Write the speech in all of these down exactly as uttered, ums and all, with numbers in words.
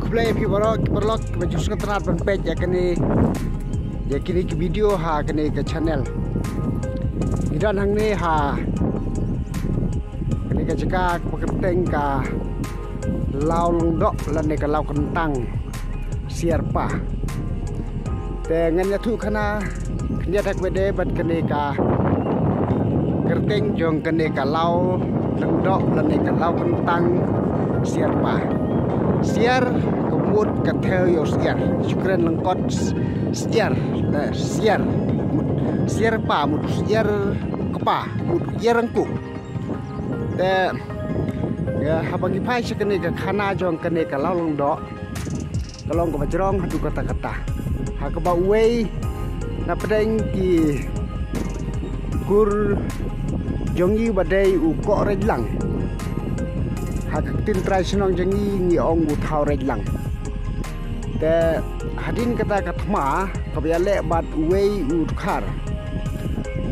Khublei ïa phi baroh ki paralok kiba ju sngewtynnat ban peit ïa kane, ïa kine ki video ha kane ka channel. Ngi don hangne ha kane ka jaka kaba kyrteng ka Law Lyngdoh lane ka Law Kyntang Siarpa. Te ngan ïathuh khana khyndiat ha kaba ïadei bad kane ka kyrteng jong kane ka Law Lyngdoh lane ka Law Kyntang Siarpa. Siar ka mut ka thew ïa u syiar. Shu kren lyngkot syiar, eh, siar. Siarpa mut u syiar kpa, mut u ïarangkuh. Te, ïa, haba ngi phai sha kane ka khana jong kane ka Law Lyngdoh, ka long kaba jrong haduh katta katta. Ha kaba uwei na pdeng ki kur jong ngi ba dei u Koh Raitlang. Ha ka ktien trai shnong jong ngi ngi ong u Thaw Raitlang. Te hadien kata ka thma kaba ïaleh bad uwei u dkhar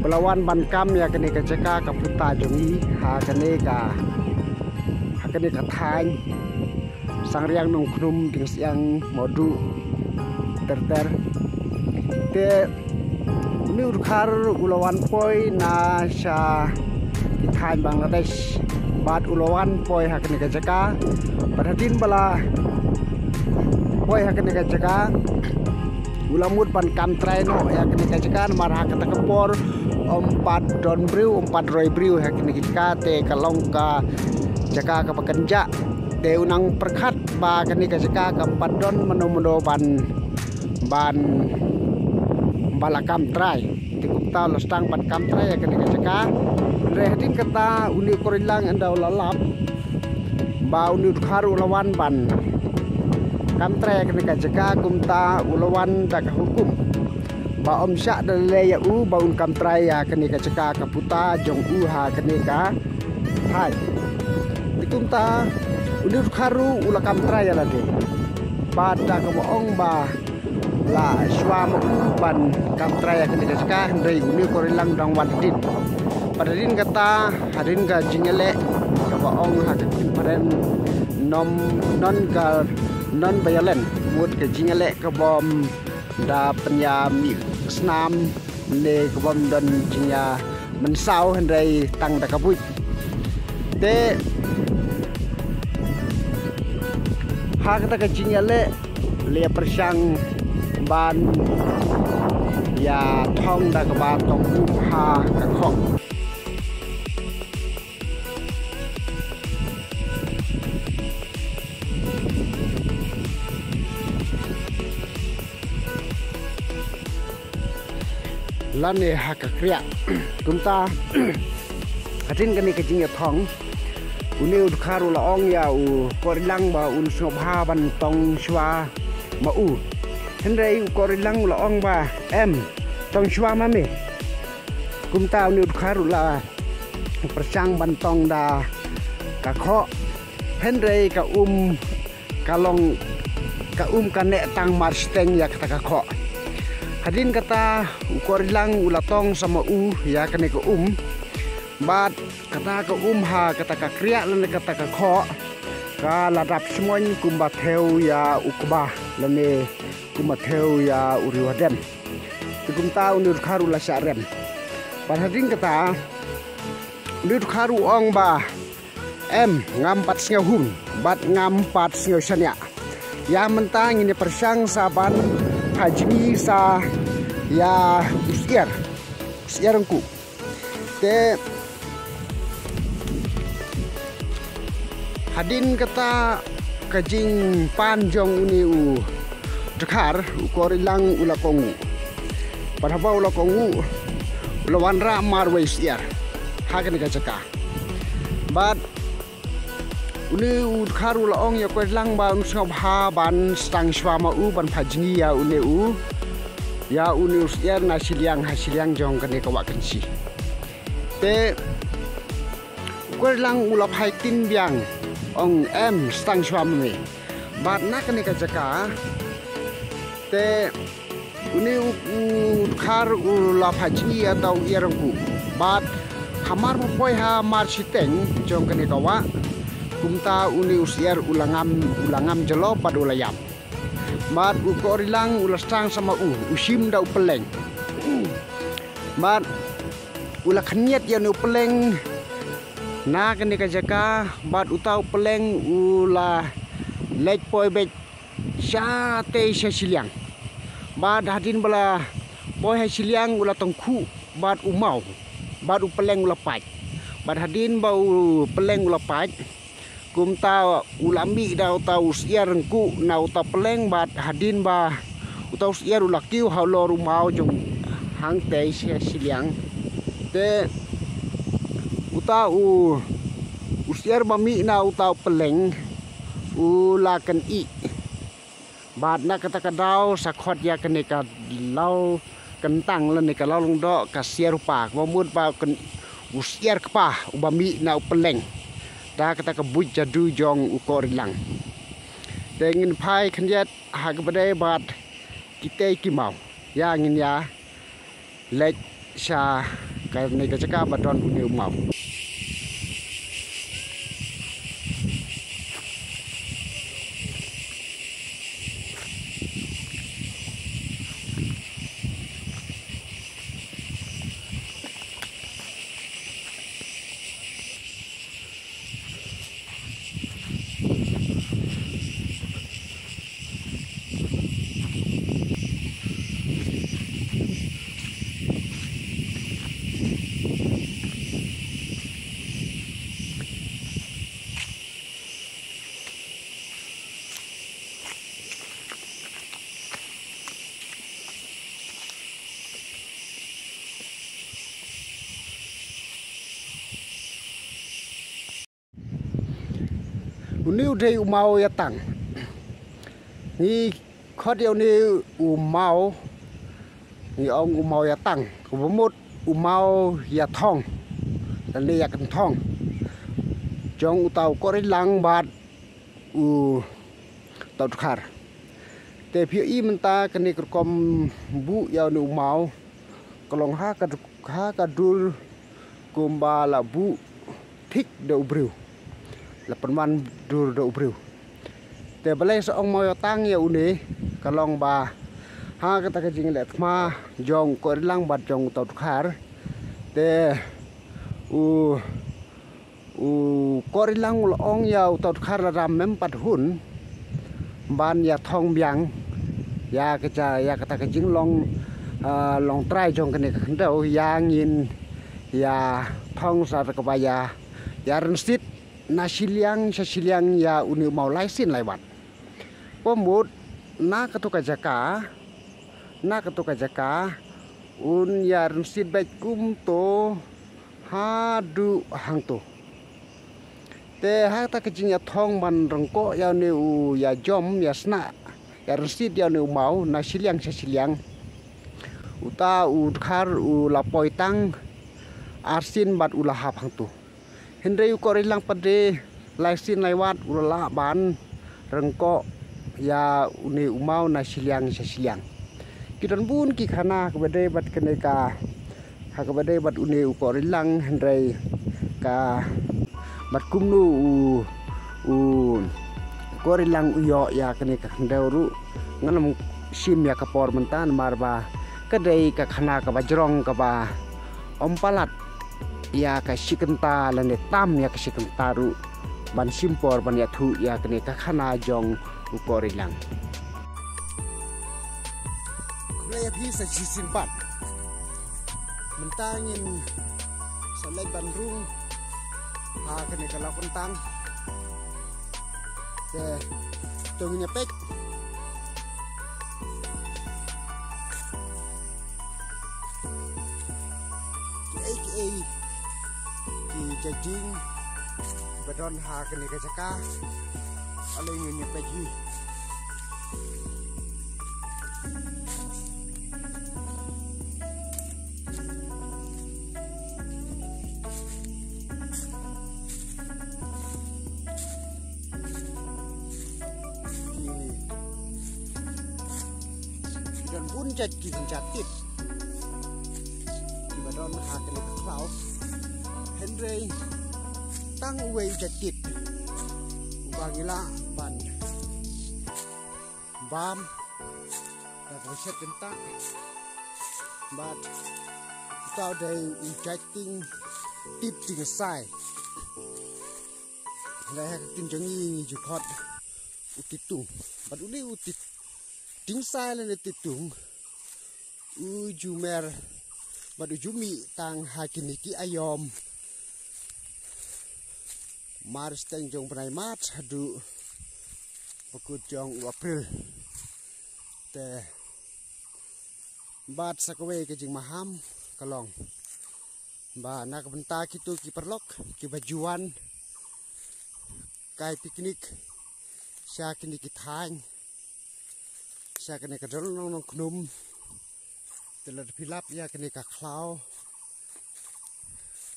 ba la wan ban kam ïa kane ka jaka ka puta jong ngi ha kane ka, ha kane ka thaiñ Sangriang, Nongkhnum, Diengsiang, Mawduh, ter ter. Te une u dkhar u la wan poi na sha ki thaiñ Bangladesh bad u la wan poi ha kane ka jaka. Bad hadien ba la poi ha kane ka jaka u la mut ban kam trai noh ïa kane ka jaka namar ha kata ka por ym pat don briew, ym pat roi briew ha kane ka jaka, te ka long ka jaka kaba kynjah. Te u nang pyrkhat ba kane ka jaka kam pat don mano mano ban, ban, ba la kam trai. Te kumta u la sdang ban kam trai ïa kane ka jaka. Hynrei hadien kata une u Koh Raitlang ynda u la lap ba une u dkhar u la wan ban kam trai ïa kane ka jaka, kumta u la wan da ka hukum ba ym shah da lei ïa u ba un kam trai ïa kane ka jaka ka puta jong u ha kane ka thaiñ. Te kumta une u dkhar u la kam trai ïa lade. Bad da kaba ong ba la shuwa ma u ban kam trai ïa kane ka jaka, hynrei une u Koh Raitlang u dang wan hadien. Bad hadien kata, hadien ka jingïaleh kaba ong ha ka ktien phareng non, non ka, non-violent, mut ka jingïaleh kaba ym da pynïamih snam ne kaba ym don jingïamynsaw, hynrei tang da ka buit. Te ha kata ka jingïaleh la ïa pyrshang ban ïa thong da kaba tong buh ha ka khoh. Lane ha ka kriah. Kumta hadien kane ka jingïathong, une u dkhar u la ong ïa u Koh Raitlang ba un sngewbha ban tong shuwa ma u. Hynrei u Koh Raitlang u la ong ba, "Em, tong shuwa ma me." Kumta une u dkhar u la pyrshang ban tong da ka khoh, hynrei ka um ka long, ka um ka neh tang marshiteng ïa kata ka khoh. Hadien kata u Koh Raitlang u la tong sa ma u ïa kane ka um. Bad kata ka um ha kata ka kriah lane kata ka khoh ka la dap shmoin kumba thew ïa u kba lane kumba thew ïa u riewhadem. Te kumta une u dkhar u la shah rem. Bad hadien kata une u dkhar u ong ba, "Em, ngam pat sngew hun bad ngam pat sngew shaniah. Ïa mynta ngin ïa pyrshang sa ban pha jngi sa ïa u syiar, u syiar angkuh." Te hadien kata ka jingpan jong une u dkhar, u Koh Raitlang u la kohnguh. Bad haba u la kohnguh, u la wanrah marwei u syiar ha kane ka jaka. Bad une u dkhar u la ong ïa u Koh Raitlang ba un sngewbha ban sdang shuwa ma u ban pha jngi ïa une u, ïa une u syiar na shiliang ha shiliang jong kane ka wah kynshi. Te u Koh Raitlang u la phai ktien biang, ong, "Em, sdang shuwa ma me." Bad na kane ka jaka te Une u, u Dkhar u la phah jngi ïa uta u syiar ryngkuh. Bad hamar ba poi hamar shiteng jong kane ka wah, kumta une u syiar u la ngam, u la ngam jyllop bad u la ïap. Bad u Koh Rilang u la sdang sa ma u, u shim da u pylleng. Bad u la khynñiat ïa une u pylleng na kane ka jaka, bad uta u pylleng u la leit poi beit shatei sha shiliang. Bad hadien ba la poi ha shiliang u la tyngkhuh bad u maw, bad u pylleng u la pait. Bad hadien ba u pylleng u la pait, kumta u la mih da uta u syiar ryngkuh na uta u pylleng, bad hadien ba uta u syiar u la kiew halor u maw jong hangtei sha shiliang. Te uta u, u syiar ba mih na uta u pylleng u la kynnoh. Bad na kata ka daw sa khot ïa kane ka law kyntang lane ka law lyngdoh ka syiar u kpa, kaba mut ba kan u syiar kpa uba mih na u pylleng da kata ka buit jadu jong u Koh Rilang. Te ngin phai khyndiat ha kaba dei bad kitei ki maw. Ïa ngin ïa leit sha kane ka jaka ba don une u maw. Une u dei u maw ïa tang. Ngi khot ïa une u maw, ngi ong u maw ïa tang. Kaba mut u maw ïa thong lane ïa kynthong jong uta u Koh Rilang bad uta u Dkhar. Te phi ïohi mynta kane ka rukom buh ïa une u maw ka long ha ka, ha ka dur kumba la buh thik da u briew, la pynwan dur da u briew. Te balei sa ong maw ïa tang ïa une, ka long ba ha kata ka jingleh thma jong u Koh Rilang bad jong uta u Dkhar. Te u, u Koh Rilang u la ong ïa uta u Dkhar, lada mem pat hun ban ïa thong biang ïa ka ja, ïa kata ka jinglong, ah, long trai jong kane ka khyndew, ïa ngin ïa thong sa kaba ïa, ïa rynsied na shiliang sha shiliang ïa une u maw lai sien lai wat. Kaba mut na kato ka jaka, na kato ka jaka un ïa rynsied beit kumto haduh hangto. Te ha kata ka jingïathong ban ryngkoh ïa une u, ïa jom, ïa sna, ïa rynsied ïa une u maw na shiliang sha shiliang, uta u Dkhar u la poi tang arsien bad u la hap hangto. Hynrei u Koh Rilang pat de lai sien lai wat u la lah ban ryngkoh ïa une u maw na shiliang sha shiliang. Ki don bun ki khana ha kaba dei bad kane ka, ha kaba dei bad une u Koh Rilang, hynrei ka bad kumno u, u Koh Rilang u ïoh ïa kane ka khyndew ruh ngan ym shim ïa ka por mynta namar ba ka dei ka khana kaba jrong kaba ym palat ïa ka shi kynta lane tam ïa ka shi kynta ruh ban shim por ban ïathuh ïa kane ka khana jong u Koh Rilang. Khublei ïa phi sa shisien pat. Mynta ngin sa leit ban rung ha kane ka law kyntang. Te to ngin ïa peit kiei kiei ki jaiñ ba don ha kane ka jaka. Ale ngin ïa peit hi. Ki, ki Don bun jait ki jingjatit kiba don ha kane ka khlaw. Hynrei tang uwei u jait tit uba ngi lah ban bam da kaba shet kynta. Bad uta u dei u jait ting tit ting sai. Hynrei ha ka ktien jong ngi ngi ju khot u titung. Bad une u tit ting sai lane titung u ju mer bad u ju mih tang ha kine ki aïom March teng jong bnai March haduh ba kut jong u April. Te bad sa kawei ka jingmaham ka long ba na ka bynta kito ki paralok kiba ju wan kai picnic sha kine ki thaiñ, sha kane ka Dol Nong Nongkhnum, te lada phi lap ïa kane ka khlaw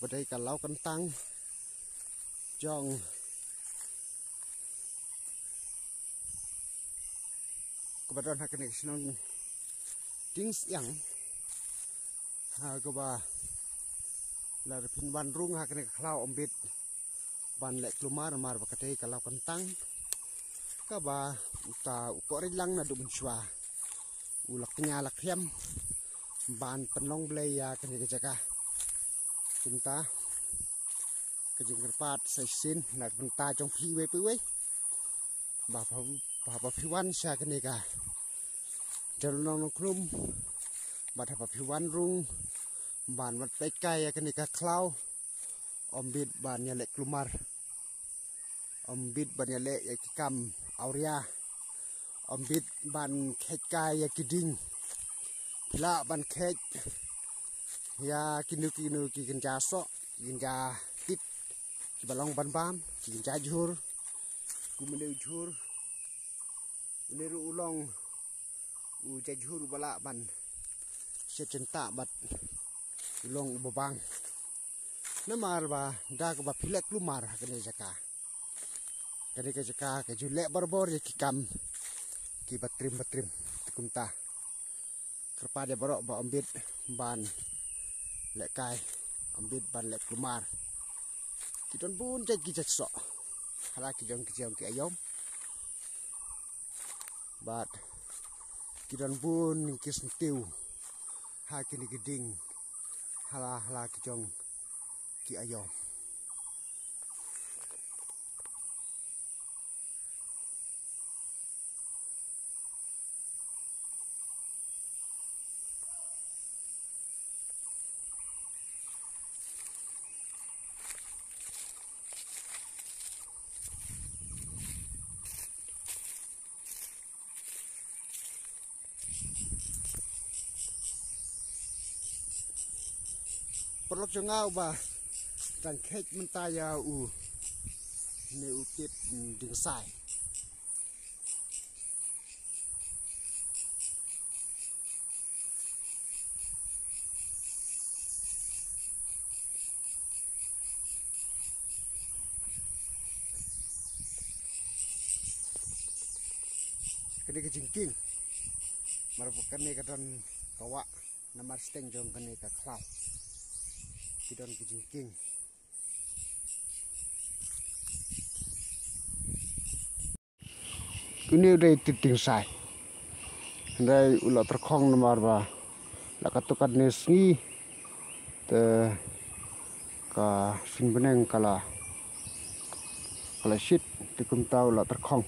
ba dei ka law kyntang jong kaba don ha kane ka shnong Dieng Siang, ha kaba lada phin wan rung ha kane ka khlaw ym bit ban leh klumar, namar ba ka dei ka law kyntang kaba uta u Koh Rit Lang naduh mynshuwa u la kñia la khriam ban pynlong blei ïa kane ka jaka. Kumta ka jingkyrpad sa shisien na ka bynta jong phi iwei pa iwei ba, ba, ba, ba phi wan sha kane ka Dol Nong Nongkhnum, bad haba phi wan rung ban wan peit kai ïa kane ka khlaw, ym bit ban ïaleh klumar, ym bit ban ïaleh ïa ki kam awria, ym bit ban kheit kai ïa ki dieng. Phi lah ban kheit ïa kino kino ki kynja soh, ki kynja tit kiba long ban bam, ki kynja jhur. Kum une u jhur, une ruh u long u jait jhur uba lah ban shet jyntah bad u long uba bang. Namar ba da kaba phi leh klumar ha kane ka jaka, kane ka jaka ka ju leh barabor ïa ki kam kiba trim ba trim. Te kumta kyrpad ïa baroh ba ym bit ban leh kai, ym bit ban leh klumar. Ki don bun jait ki jait soh ha la ki jong ki jong ki aïom. Bad ki don bun ki syntiew ha kine ki dieng ha la ha la ki jong ki aïom. Paralok jong nga uba dang kheit mynta ïa une u tit dieng sai. Kane ka jingkieng, namar ba kane ka don ka wah namar shiteng jong kane ka khlaw. Ki don ki jingkieng. Une u dei tit dieng sai. Hynrei u la tyrkhong namar ba la katto katne sngi te ka shin bneng ka la, ka la shit, te kumta u la tyrkhong.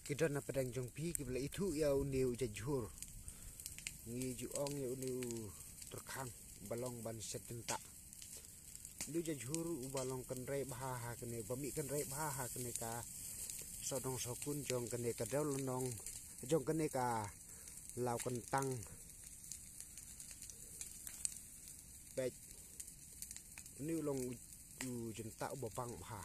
Ki don na pdeng jong phi kiba la ithuh ïa une u jait jhur. Ngi ju ong ïa une u tyrkhang ba long ban shet jyntah. Une u jait jhur uba long kynrei bha ha kane, ba mih kynrei bha ha kane ka sawdong sawkun jong kane ka dewlynnong, jong kane ka law kyntang. Peit, une u long u, u jyntah uba bang bha.